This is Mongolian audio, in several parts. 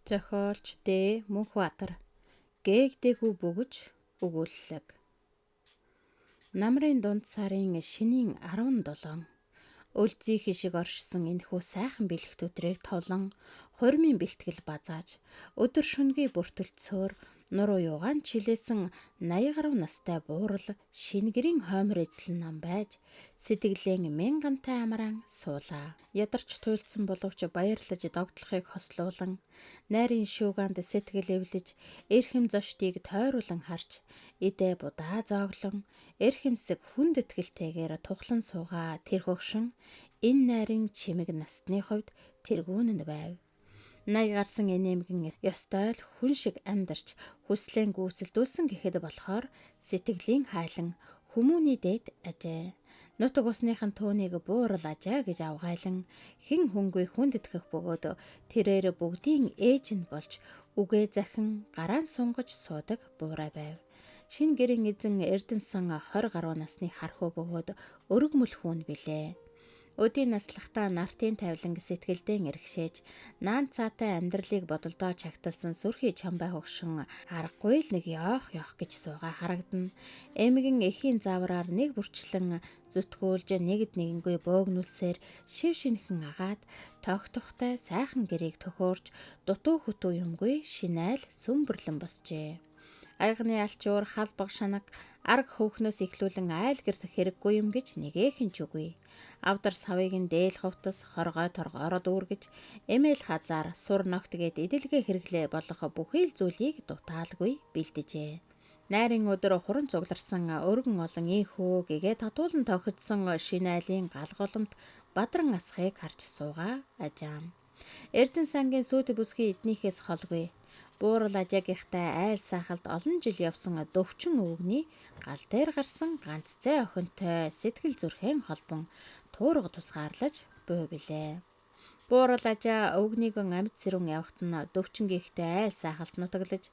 Зохиолч Д. Мөнхбаатар Гээгдээгүй бөгж өгүүллэг. Намрын дунд сарын шинийн 17 өлзий хишиг оршсон энэхүү сайхан бэлэгт өдрийг товлон хурмын бэлтгэл базааж өдөр шөнөгүй бүртэлцөөр нуруу юугаан чилээсэн 80 гаруй настай буурал шинэ гэрийн хоймор эзлэн нам байж сэтгэлэн мянгантай амраан суулаа. Ядарч туйлдсан боловч баярлаж догдлохыг хослуулан найрын шүүгаанд сэтгэл эвлэж эрхэм зочдыг тойруулан харж идэ будаа зооглон эрхэмсэг хүнд итгэлтэйгээр тухлан суугаа тэр хөгшин энэ найрын чимэг насны хувьд тэргүүн нь байв. 80 гарсан энэмгэн ёстой л хүн шиг амьдарч хүслэн гүйцэлдүүлсэн гэхэд болохоор сэтгэлийн хайлан хүмүүний дээд ажээ. Нутаг усныхан түүнийг буурал ажаа гэж авгайлан хэн хүнгүй хүндэтгэх бөгөөд тэрээр бүгдийн ээж нь болж үгээ захин гараан сунгаж суудаг буурай байв. Шинэ гэрийн эзэн Эрдэнэсан 20 гаруй насны хархүү бөгөөд өргөмөл хүн билээ. Өдий наслахдаа нартын тавилан сэтгэлдэн эргшээж наан цаатай амьдралыг бодолдоо чагталсан сүрхий чамбай хөгшин аргагүй л нэг ёох ёох гэж суугаа харагдана. Эмгэн эхийн заавраар нэг бүрчлэн зүтгүүлж нэгд нэгэнгүй бөөгнүүлсээр шив шинхэн агаад тогтохтой сайхан гэрээг төхөөрч дутуу хөтүү юмгүй шинайл сүмбэрлэн босжээ. Аягны алчуур халбаг шанаг арг хөөхнөөс эхлүүлэн айл гэрт хэрэггүй юм гэж нэгэхэн ч үгүй. Авдар савыг нь дээл хувтас хоргой торгоороо дүүргэж эмээл хазаар сур ногт гээд эдэлгээ хэрэглээ болох бүхий л зүйлийг дутаалгүй бэлджээ. Найрын өдөр хуран цугларсан өргөн олон ийхүү гэгээ татуулан тохидсон шинэ айлын гал голомт бадран асхыг харж суугаа ажаам. Эрдэнэ сангийн сүйт бүсгүй эднийхээс холгүй. Буурал ажаагийнхтай айл саахалд олон жил явсан дөвчин өвгөний гал дээр гарсан ганц зээ охинтой сэтгэл зүрхэн холбон туурга тусгаарлаж буй билээ. Буурал ажаа өвгнийгэн амьд сэрүүн явахт нь дөвчингийнхтэй айл саахалд нутаглаж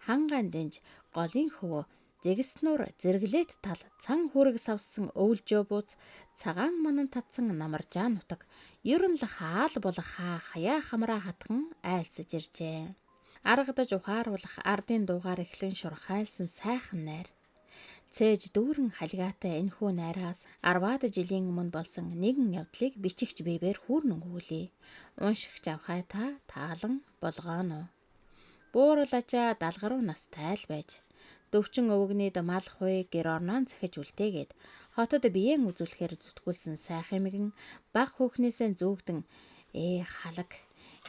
хангаан дэнж голын хөвөө зэгснуур зэрэглээт тал цан хүрэг савсан өвлжөө бууз цагаан манан татсан намаржаа нутаг ер нь л хаал болох хаа хаяа хамраа хатхан айлсаж иржээ. Аргадаж ухааруулах ардын дуугаар эхлэн шурхайлсан сайхан найр. Цээж дүүрэн халигаатай энэхүү найраас 10-аад жилийн өмнө болсон нэгэн явдлыг бичигч бибээр хүүрнэн өгүүлье. Уншигч авхай та таалан болгооно. Буурал ажаа 70 гаруй настай л байж дөвчин өвгнийд мал хуй гэр орноо захиж үлдээгээд хотод биеэн үзүүлэхээр зүтгүүлсэн сайхан эмгэн баг хүүхнээсээ зүүгдэн халаг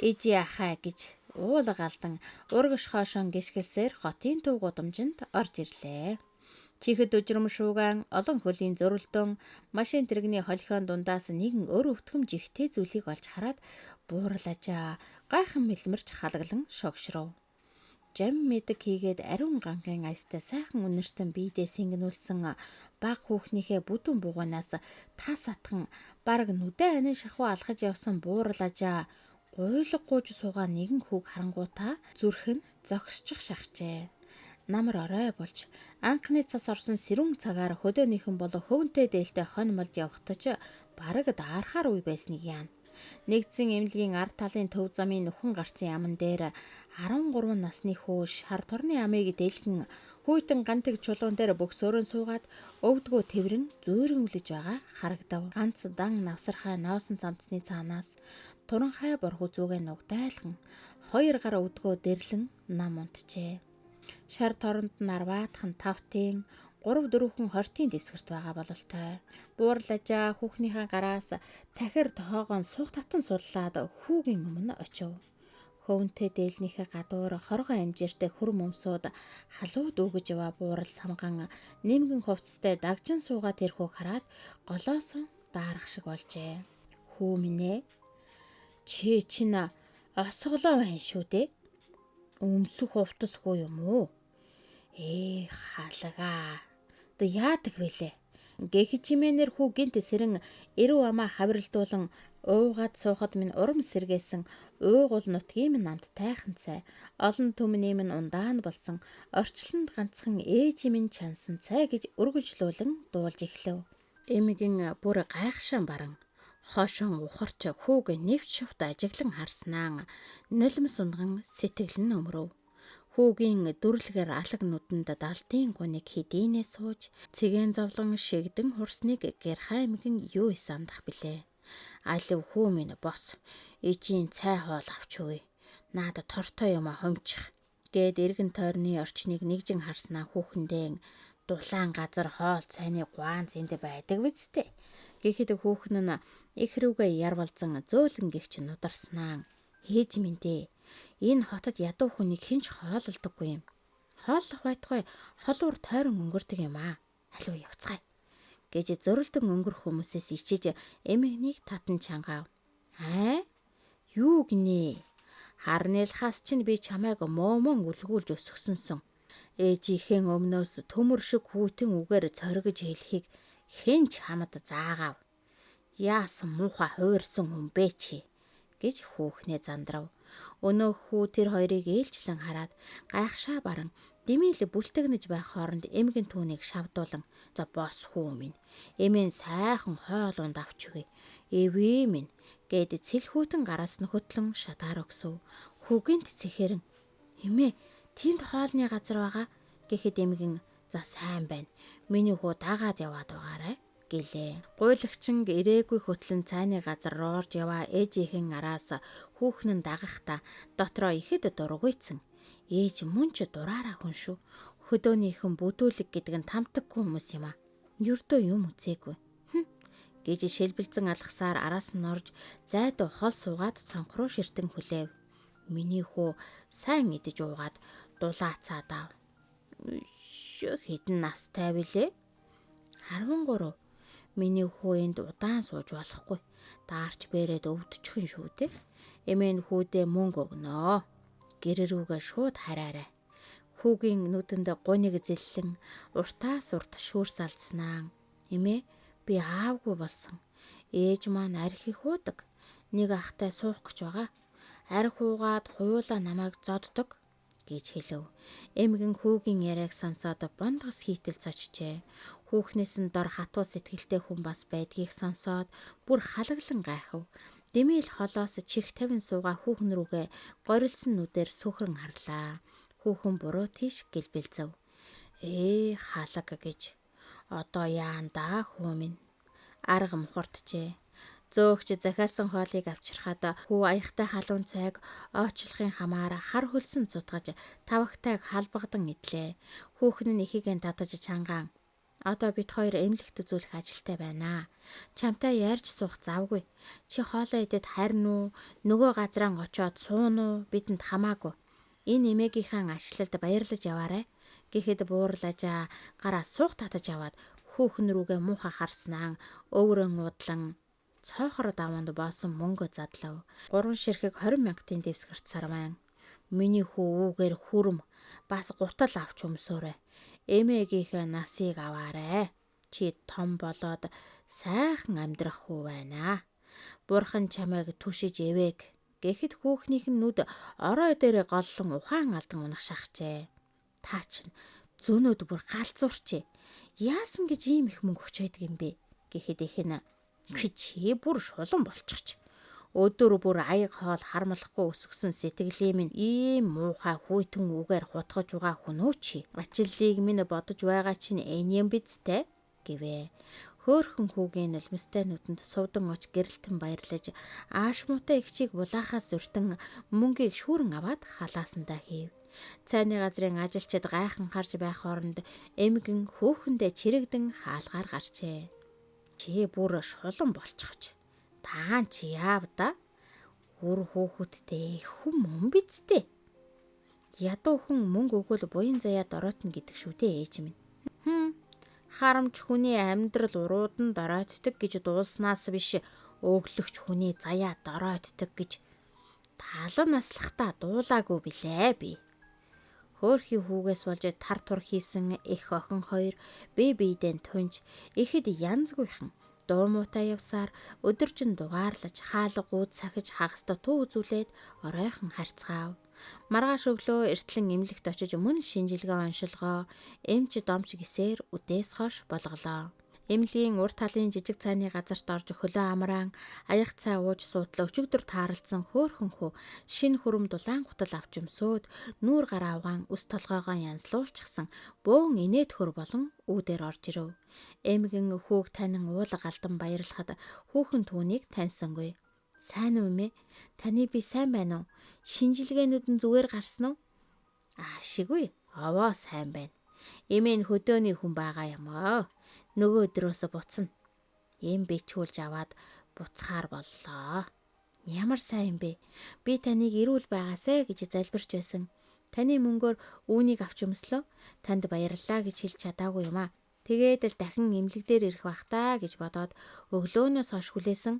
ээжи ахаа гэж уулга алдан урагш хоошон гიშгэлсээр хотын төв гудамжинд орж ирлээ. Чихэд өжрөм шуугаан олон хөлийн зөрөлдөөн машин тэрэгний холхион дундаас нэгэн өр өвтгөм жигтэй зүйлийг олж хараад буурал ажаа гайхан мэлмэрч халаглан шогшров. Жам мэдэг хийгээд ариун гангийн аястай сайхан үнэртэн биедээ сэнгэнүүлсэн баг хүүхнийхээ бүдүүн бугуунаас тас атхан бараг нүдэ анин шахуу алхаж явсан буурал ажаа гуйлга гууж суугаа нэгэн хүүг харангуутаа зүрх нь зогсчих шахжээ. Намар орой болж анхны цас орсон сэрүүн цагаар хөдөөнийхэн болон хөвөнтэй дээлтэй хонь молд явахтаж ч бараг даархаар үе байсныг яана. Нэгдсэн эмнэлгийн ард талын төв замын нөхөн гарцын аман дээр 13 насны хүү шар торны амыг дээлгэн хүйтэн гантыг чулуун дээр бөгсөөрөн суугаад өвдгөө тэврэн зөөргөмлөж байгаа харагдав. Ганц дан навсархай ноосон замцны цаанаас туранхай борхуу зүгээ нугдайлган хоёр гар өвдгөө дэрлэн нам унтжээ. Шар торонд нь арваатхан тавтын 3 4хэн хортын дэвсгэрт байгаа бололтой. Буурал ажаа хүүхнийхээ гараас тахир тохоогоон сух татан суллаад хүүгийн өмнө очив. Хөвөнтэй дээлнийхээ гадуур хоргоо амжиртай хөрм өмсөөд халуу дүүгэж яваа буурал самган нэмгэн хувцастай дагжин суугаа тэр хүүг хараад голоосон даарах шиг болжээ. Хүү минь ээ. Чи чинь осголоо байна шүү дээ. Өмсөх хувцасгүй юм уу? Халагаа. Одоо яадаг вэлээ? Гэх чимээнэр хүү гинт сэрэн эрүү амаа хавиралдуулан уугаад суухад минь урам сэргээсэн уугуул нутгийн минь намт тайхан цай олон түмний минь ундаан болсон орчлонд ганцхан ээж минь чансан цай гэж үргэлжлүүлэн дуулж эхлэв. Эмгэн бүр гайхшаан баран Хошин ухарч хүүг нэвч шувт ажиглан харснаа нулимс унган сэтгэл нь өмрөв. Хүүгийн дүрлэгээр алаг нүдэнд далтын гуниг хэдийнэ сууж цэгэн зовлон шигдэн хурсныг гэрхай эмгэн юу их сандах билээ. Алив хүү минь бос ээжийн цай хоол авч өгье. Наада тортой юм а хомчих гээд эргэн тойрны орчныг нэгжин харснаа хүүхэндээ дулаан газар хоол цайны гуаан зэнд байдаг биз дээ. Гэхэд хүүхэн нь их рүүгээ ярвалзан зөөлөн гихч нударснаа ээж минь дээ. Энэ хотод ядуу хүнийг хэн ч хоололдоггүй юм. Хооллох байтугай холуур тойрон өнгөрдөг юм аа. Алив явцгаая гэж зөрөлдөн өнгөрөх хүмүүсээс ичиж эмэгнийг татан чангаав. Аа? Юу гинэ? Харнэлхаас чинь би чамайг моомон үлгүүлж өсгсөнсөн. Ээжийнхээ өмнөөс төмөр шиг хүйтэн үгээр цоргиж хэлхийг хэн ч хамд заагаав. Яасан муухай хувирсан хүн бэ чи гэж хүүхнээ зандрав. Өнөөх хүү тэр хоёрыг ээлжлэн хараад гайхшаа баран дэмийл бүлтэгнэж байх хооронд эмгэн түүнийг шавдуулан за бос хүү минь эмээн сайхан хоол унд авч өгье. Эвээ минь гэд цэлхүүтэн гараас нь хөтлөн шатаар өгсөв. Хүүгэнт цэхэрэн эмээ тэнд хоолны газар байгаа гэхэд эмгэн за сайн байна. Миний хүү дагаад яваад байгаарай гэлээ. Гуйлагчин ирээгүй хөтлөн цайны газар роорж яваа ээжийнхэн араас хүүхэн нь дагахдаа дотроо ихэд дургуйцсан. Ээж мөн ч дураараа хүн шүү. Хөдөөнийхэн бүдүүлэг гэдэг нь тамтаггүй хүмүүс юм а. Ердөө юм үзээгүй. Гэж шилбэлзэн алгасаар араас нь орж зайд хол суугаад цонх руу ширтэн хүлээв. Миний хүү сайн идэж уугаад дулаацаадав. Хэдэн настай вүлээ? 13. Миний хүү энд удаан сууж болохгүй. Даарч бэрээд өвдчихөн шүү дээ. Эмээн хүүдээ мөнгө өгнөө. Гэр рүүгээ шууд хараарай. Хүүгийн нүдэнд гуниг зэллэн уртаас урт шүүрс алдснаа. Эмээ би аавгүй болсон. Ээж маань арх их уудаг. Нэг ахтай суух гэж байгаа. Арх уугаад хуйлаа намайг зоддог гэж хэлв. Эмгэн хүүгийн яриаг сонсоод бондгос хийтэл цочжээ. Хүүхнээс нь дор хатуу сэтгэлтэй хүн бас байдгийг сонсоод бүр халаглан гайхав. Дэмийл холоос чих тавин суугаа хүүхэн рүүгээ горилсон нүдээр сөхрөн харлаа. Хүүхэн буруу тийш гэлбэлзэв. Ээ халаг гэж. Одоо яан даа хүү минь. Арга мухарджээ. Зөөгч захиалсан хоолыг авчирхад хүү аягтай халуун цайг оочлохын хамаар хар хөлсөн цутгаж тавагтайг халбагдан идлээ. Хүүхэн нь ихийг татаж чангаан одоо бид хоёр эмнэлэгт үзүүлэх ажилтай байна. Чамтай ярьж суух завгүй. Чи хоолоо идээд харин уу, нөгөө газраа очоод суун уу бидэнд хамаагүй. Энэ эмээгийнхээ ачлалд баярлаж яваарай. Гэхэд буурлажаа гараа суух татаж аваад хүүхэн рүүгээ муухай харснаа өвөрөн удлан цоохор даванд боосон мөнгө задлав. 3 ширхэг 20 мянгатын дэвсгэрт сарван. Миний хүү үүгээр хүрм бас гутал авч өмсөөрэй. Эмээгийнхээ насыг аваарай. Чи том болоод сайхан амьдрах хүү байна. Бурхан чамайг түшиж эвэг. Гэхэд хүүхнийх нь нүд орой дээрээ голлон ухаан алдан унах шахажээ. Та чинь зөөнөөд бүр галзуурчээ. Яасан гэж ийм их мөнгө өгч байдаг юм бэ? Гэхэд их нь чи бүр шулан болчихч. Өдөр бүр аяг хоол хармалахгүй өсгсөн сэтгэлийн минь ийм муухай хүйтэн үгээр хутгаж байгаа хүн үү чи? Ачиллыг минь бодож байгаа чинь энэ юм биз дээ гэвэ. Хөөхөн хүүгийн нулимстай нүдэнд сувдан оч гэрэлтэн баярлаж ааш муутай эгчийг булаахаас өртөн мөнгийг шүүрэн аваад халаасандаа хийв. Цайны газрын ажилчид гайхан харж байх хооронд эмгэн хөөхөндөө чирэгдэн хаалгаар гарчээ. Чи бүр шулан болчихоч. Таан чи яав да? Үр хөөхөдтэй их хүн мөн биз дээ. Ядуу хүн мөнгө өгвөл буян заяа дороотно гэдэг шүү дээ ээж минь. Харамч хүний амьдрал урууд нь доройтдог гэж дуулснаас биш өглөгч хүний заяа доройтдог гэж талан наслахтаа дуулаагүй билээ би. Хөөхий хүүгээс болж тар тур хийсэн эх охин хоёр бие биедээ тунж ихэд янзгүйхэн дуу муутай явсаар өдөржин дугаарлаж хаалга гүйд сахиж хагаста туу үзүүлээд оройхон харьцгаав. Маргааш өглөө эртлэн эмнэлэгт очиж мөн шинжилгээ оншилгоо эмч домч гисээр үдээс хойш болголоо. Эмнэлгийн урд талын жижиг цайны газарт орж хөлөө амраан аяг цай ууж суудлаа өчигдөр тааралдсан хөөхөн хүү шинэ хүрм дулаан гутал авч өмсөөд нүүр гараа угаан өс толгойгоо янзлуулчихсан бөөн инээд хөр болон үүдээр орж ирэв. Эмгэн хүүг танин уулга алдан баярлахад хүүхэн түүнийг таньсангүй. Сайн уу эмээ? Таны би сайн байна уу? Шинжилгээнүүд нь зүгээр гарсан уу? Аашиггүй. Овоо сайн байна. Эмээ нь хөдөөний хүн байгаа юм аа. Нөгөө өдрөөс буцна. Эм бичүүлж аваад буцахаар боллоо. Ямар сайн юм бэ? Би таныг эрүүл байгаасай гэж залбирч байсан. Таны мөнгөөр үүнийг авч өмслөө. Танд баярлалаа гэж хэлж чадаагүй юм аа. Тэгээд л дахин эмнэлэг дээр ирэх бах таа гэж бодоод өглөөнөөс хойш хүлээсэн.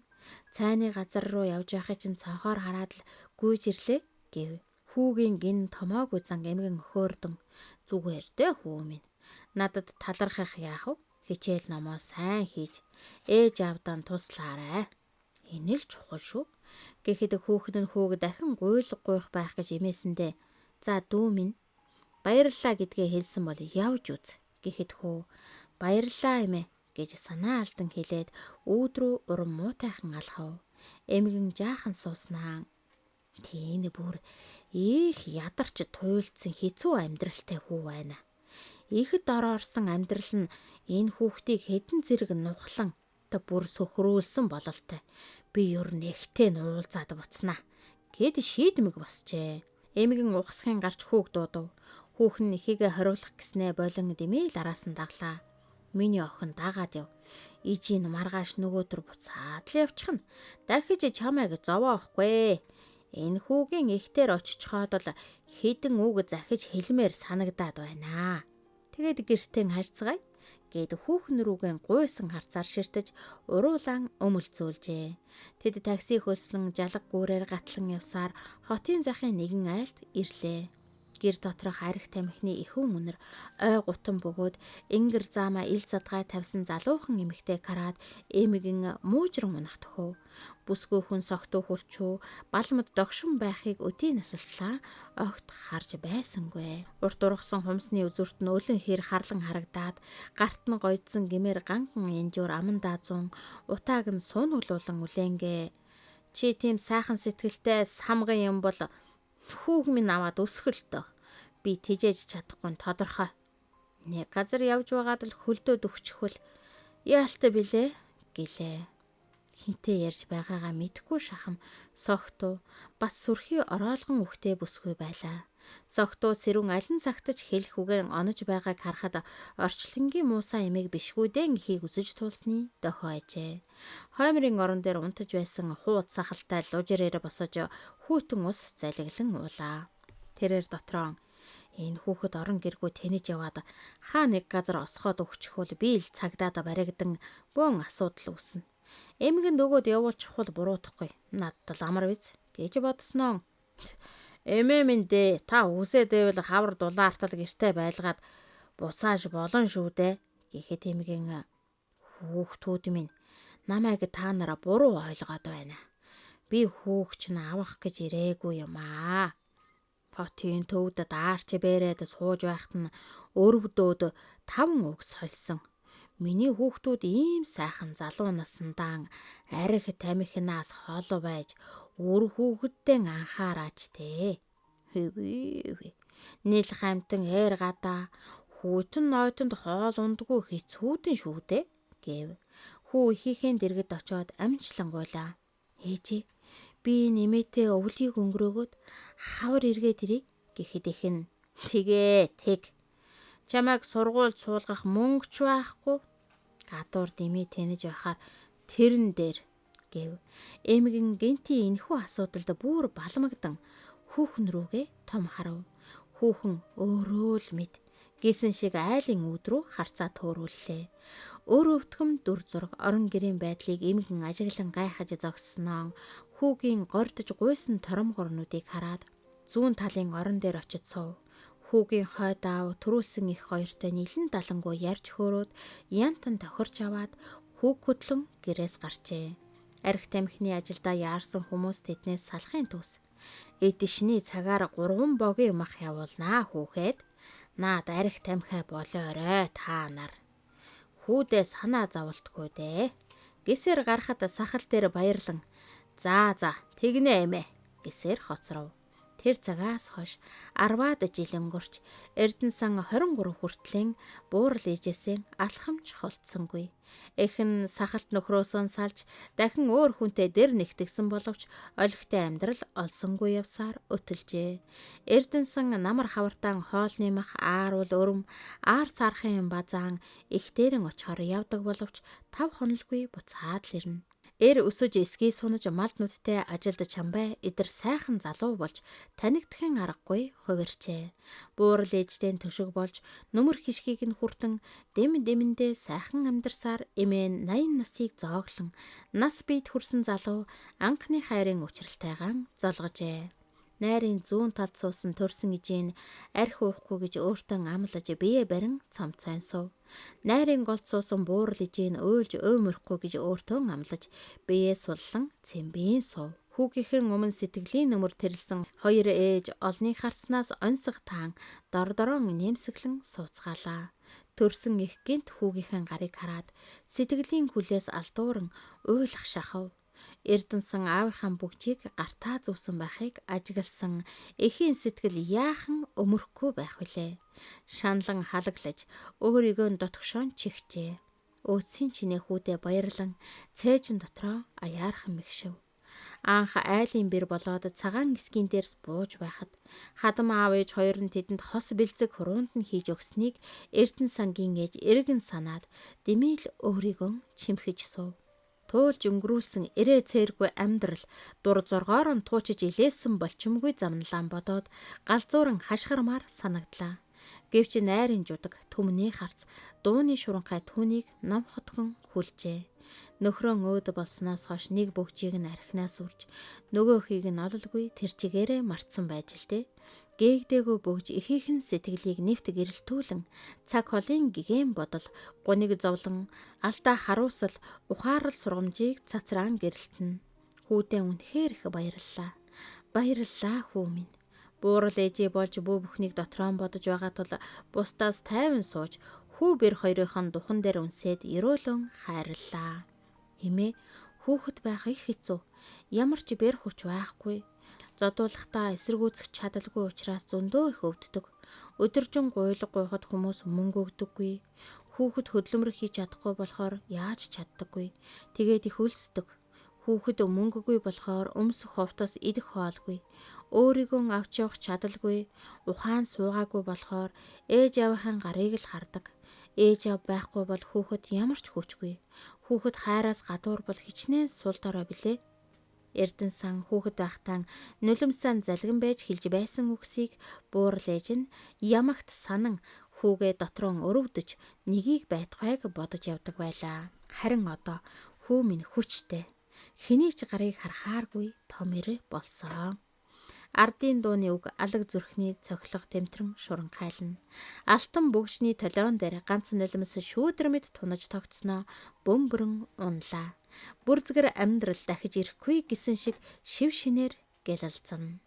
Цайны газар руу явж байхыг чинь цонхоор хараад л гүйж ирлээ гэв. Хүүгийн гин томоогүй зан эмгэн хөөрдөн. Зүгээр дээ хүү минь. Надад талархах яах вэ? Хичээл номоо сайн хийж ээж аавдаа туслаарай. Энэ л чухал шүү. Гэхэд хүүхэн нь хүүг дахин гуйлга гуйх байх гэж эмээсэндээ. За дүү минь баярлалаа гэдгээ хэлсэн бол явж үз. Гэхэд хүү баярлалаа эмээ гэж санаа алдан хэлээд үүд рүү урам муутайхан алхав. Эмгэн жаахан сууснаа. Тийм бүр их ядарч туйлдсан хэцүү амьдралтай хүү байна. Ихэд ороорсон амьдрал нь энэ хүүхдийг хэдэн зэрэг нухлан та бүр сөхрүүлсэн бололтой. Би ер нь ихтэй нуулзаад буцнаа гэд шийдмэг босчээ. Эмгэн ухсахын гарч хүүг дуудав. Хүүхэн нь эхийгээ хориглох гэснээ болон дэмээл араас нь даглаа. Миний охин дагаад яв. Ижийн маргааш нөгөөдөр буцаад л явчихна. Дахиж чамайг зовоохгүй. Энэ хүүгийн ихтер очичхоод л хідэн үг захиж хэлмээр санагдаад байна. Тэгээд гэртээ харьцгаая гэд хүүхэн рүүгэн гуйсан харцаар ширтэж уруулан өмөлзүүлжээ. Тэд такси хөлслөн жалга гүүрээр гатлан явсаар хотын захын нэгэн айлд ирлээ. Гэр доторх арх тамхины ихүүн үнэр ой гутан бөгөөд ингэр заамаа ил задгай тавьсан залуухан эмэгтэй караад эмэгэн муужран унах төхөв. Бүсгүйхэн согтуу хүлчүү балмад догшин байхыг өдий насалтлаа огт харж байсангүй. Урт ургасан хумсны үзүүрт нь өлөн хэр харлан харагдаад гарт нь гойдсон гэмээр ганхан янжуур аман даазун утааг нь суунаглуулан үлээнгээ. Чи тийм сайхан сэтгэлтэй самган юм бол хүүг минь аваад өсгөлтөө. Би тижээж чадахгүй нь тодорхой. Нэг газар явж байгаад л хөлдөөд өгчихвөл яалтай билээ гэлээ. Хинтээ ярьж байгаагаа мэдэхгүй шахам согтуу бас сүрхий ороолгон үхтэй бүсгүй байлаа. Согтуу сэрүүн алин цагтаж хэлэх үгэн онож байгааг харахад орчлонгийн муусан эмийг бишгүүдэн ихийг үзэж тулсны дохио ажээ. Хоймрын орон дээр унтаж байсан хууд сахалтай лужирээр босож хүйтэн ус залгилан уулаа. Тэрээр дотроо энэ хүүхэд орон гэргүй тэнэж яваад хаа нэг газар осгоод өгчихвөл би л цагдаад баригдан бөөн асуудал үүснэ. Эмгэнд өгөөд явуулчихвал буруутахгүй. Надад л амар биз гэж бодсноо. Эмээ минь дээ та үсээд байвал хавар дулаартал гэртээ байлгаад буцааж болно шүү дээ гэхэд эмгэн хүүхдүүд минь намайг та нараа буруу ойлгоод байна. Би хүүхч нь авах гэж ирээгүй юм аа. Хотын төвд даарч бэрээд сууж байхад нь өрөвдөөд 5 үг сольсон. Миний хүүхдүүд ийм сайхан залуу насандаа арх тамхинаас хол байж үр хүүхэдтэй анхаараач те. Хэвээ. Нийлх амтан ээр гадаа хүйтэн нойтонд хоол ундгүй хэцүүдэн шүү дээ гэв. Хүү эхийнхээ дэргэд очоод амжлан гуйлаа. Ээжээ би нэмээтэй өвлийг өнгөрөөгөөд хавар эргээд ирье гэхэд их нь тэгээ тэг. Чамайг сургуульд суулгах мөнгө ч байхгүй. Гадуур дэмий тэнэж байхаар тэрэн дээр гэв. Эмгэн гинти энэхүү асуудалд бүр балмагдан хүүхэн рүүгээ том харав. Хүүхэн өөрөө л мэд гэсэн шиг айлын үүд рүү харцаа төөрүүллээ. Өөр өвдгөм дүр зураг орон гэрийн байдлыг эмгэн ажиглан гайхаж зогссноо хүүгийн гордож гуйсан торомгорнуудыг хараад зүүн талын орон дээр очиж суув. Хүүгийн хойд аав төрүүлсэн их хоёртой нилэн далангуу ярьж хөөрөөд янтан тохирч аваад хүүг хөтлөн гэрээс гарчээ. Арх тамхины ажилдаа яарсан хүмүүс тэднээс салахын төс. Эдшний цагаар 3 богийн мах явуулнаа хүүхэд. Наад арх тамхи болоорой та нар. Хүүдээ санаа зоволтгүй дээ. Гэсээр гарахад сахал дээр баярлан "За за тэгнэ эмээ" гэсээр хоцров. Тэр цагаас хойш 10-аад жил өнгөрч Эрдэнэсан 23 хүртлийн буурал ээжээсээ алхамж холдсонгүй. Эх нь сахалт нөхрөөсөө салж дахин өөр хүнтэй дэр нэгтгсэн боловч олигтой амьдрал олсонгүй явсаар өтөлжээ. Эрдэнэсан намар хавартан хоолны мах, ааруул өрөм, аар сархын базаан их дээрэн очихоор явдаг боловч 5 хонолгүй буцаад л ирнэ. Эр өсөж эсгий сунаж малд нүдтэй ажилд чамбай эдэр сайхан залуу болж танигдахын аргагүй хувирчээ. Буурал ээжтэй төшөг болж нүмер хишгийг нь хүртэн дэм дэмэндээ сайхан амьдарсаар эмээ нь 80 насыг зооглон нас биед хүрсэн залуу анхны хайрын учралтайгаан золгожээ. Найрын зүүн талд суусан төрсөн ижийн арх уухгүй гэж өөртөө амлаж бие барин цомцойн сув. Найрын голд суусан буурал ижийн уйлж уймөрөхгүй гэж өөртөө амлаж бие суллан цэмбийн сув. Хүүгийнхэн өмнө сэтгэлийн нүмер тэрэлсэн хоёр ээж олныг харснаас онсог таан дор дорон нэмсэглэн сууцгаалаа. Төрсөн их гинт хүүгийнхэн гарыг хараад сэтгэлийн хүлээс алдууран уйлах шахав. Эрдэнэсэн аавынхаа бүгжийг гартаа зүүсэн байхыг ажигласан эхийн сэтгэл яахан өмөрөхгүй байх вүлээ. Шаналан халаглаж өөрийгөө дотгошоо чихжээ. Өөцийн чинээ хүүдээ баярлан цээжин дотроо аяархан мэгшив. Анх айлын бэр болоод цагаан эсгийн дээрс бууж байхад хадам аав ээж хоёр нь тэдэнд хос бэлзэг хуруунд нь хийж өгснийг Эрдэнэсангийн ээж эргэн санаад дэмийл өөрийгөө чимхэж суув. Туулж өнгөрүүлсэн эрээ цээргүй амьдрал дур зоргоор нь туучиж илээсэн болчимгүй замналаан бодоод галзууран хашгирмаар санагдлаа. Гэвч найрын жудаг түмний харц дууны шуранхай түүнийг ном хотгон хүлжээ. Нөхрөө өөд болсноос хойш нэг бөгжийг нь архинаас үрж нөгөөхийг нь ололгүй тэр чигээрээ мартсан байж л дээ. Гээгдээгүй бөгж ихийнхэн сэтгэлийг нэвт гэрэлтүүлэн цаг холын гэгээн бодол гуниг зовлон алдаа харуусал ухаарал сургамжийг цацраан гэрэлтэнэ. Хүүдээ үнэхээр их баярлалаа. Баярлалаа хүү минь. Буурал ээжээ болж бүү бүхнийг дотроо бодож байгаа тул бусдаас тайван сууж хүү бэр хоёрынхон духан дээр үнсээд ерөөлөн хайрлаа. Эмээ хүүхэд байх их хэцүү. Ямар ч бэр хүч байхгүй. Зодуулахдаа эсэргүүцэх чадалгүй учраас зөндөө их өвддөг. Өдөржин гуйлга гуйхад хүмүүс мөнгө өгдөггүй. Хүүхэд хөдөлмөр хийж чадахгүй болохоор яаж чаддаггүй. Тэгээд их өлсдөг. Хүүхэд мөнгөгүй болохоор өмсөх хувцас идэх хоолгүй. Өөрийгөө авч явах чадалгүй. Ухаан суугаагүй болохоор ээж аавынхаа гарыг л хардаг. Ээж аав байхгүй бол хүүхэд ямар ч хүчгүй. Хүүхэд хайраас гадуур бол хичнээн сул дорой билээ. Эрдэнэсан хүүхэд байхдаа нулимсаа залгин байж хэлж байсан үгсийг буурал ээж нь ямагт санан хүүгээ дотроо өрөвдөж нэгийг байтугайг бодож явдаг байлаа. Харин одоо хүү минь хүчтэй. Хэний ч гарыг харахааргүй том эрэ болсон. Ардын дууны үг алаг зүрхний цохилго тэмтрэн шуранхайлна. Алтан бөгжний толион дээр ганц нулимс шүүдэр мэд тунаж тогтсноо бөмбөрөн унлаа. Бүрзгэр амьдрал дахиж ирэхгүй гэсэн шиг шив шинээр гэлэлцэн.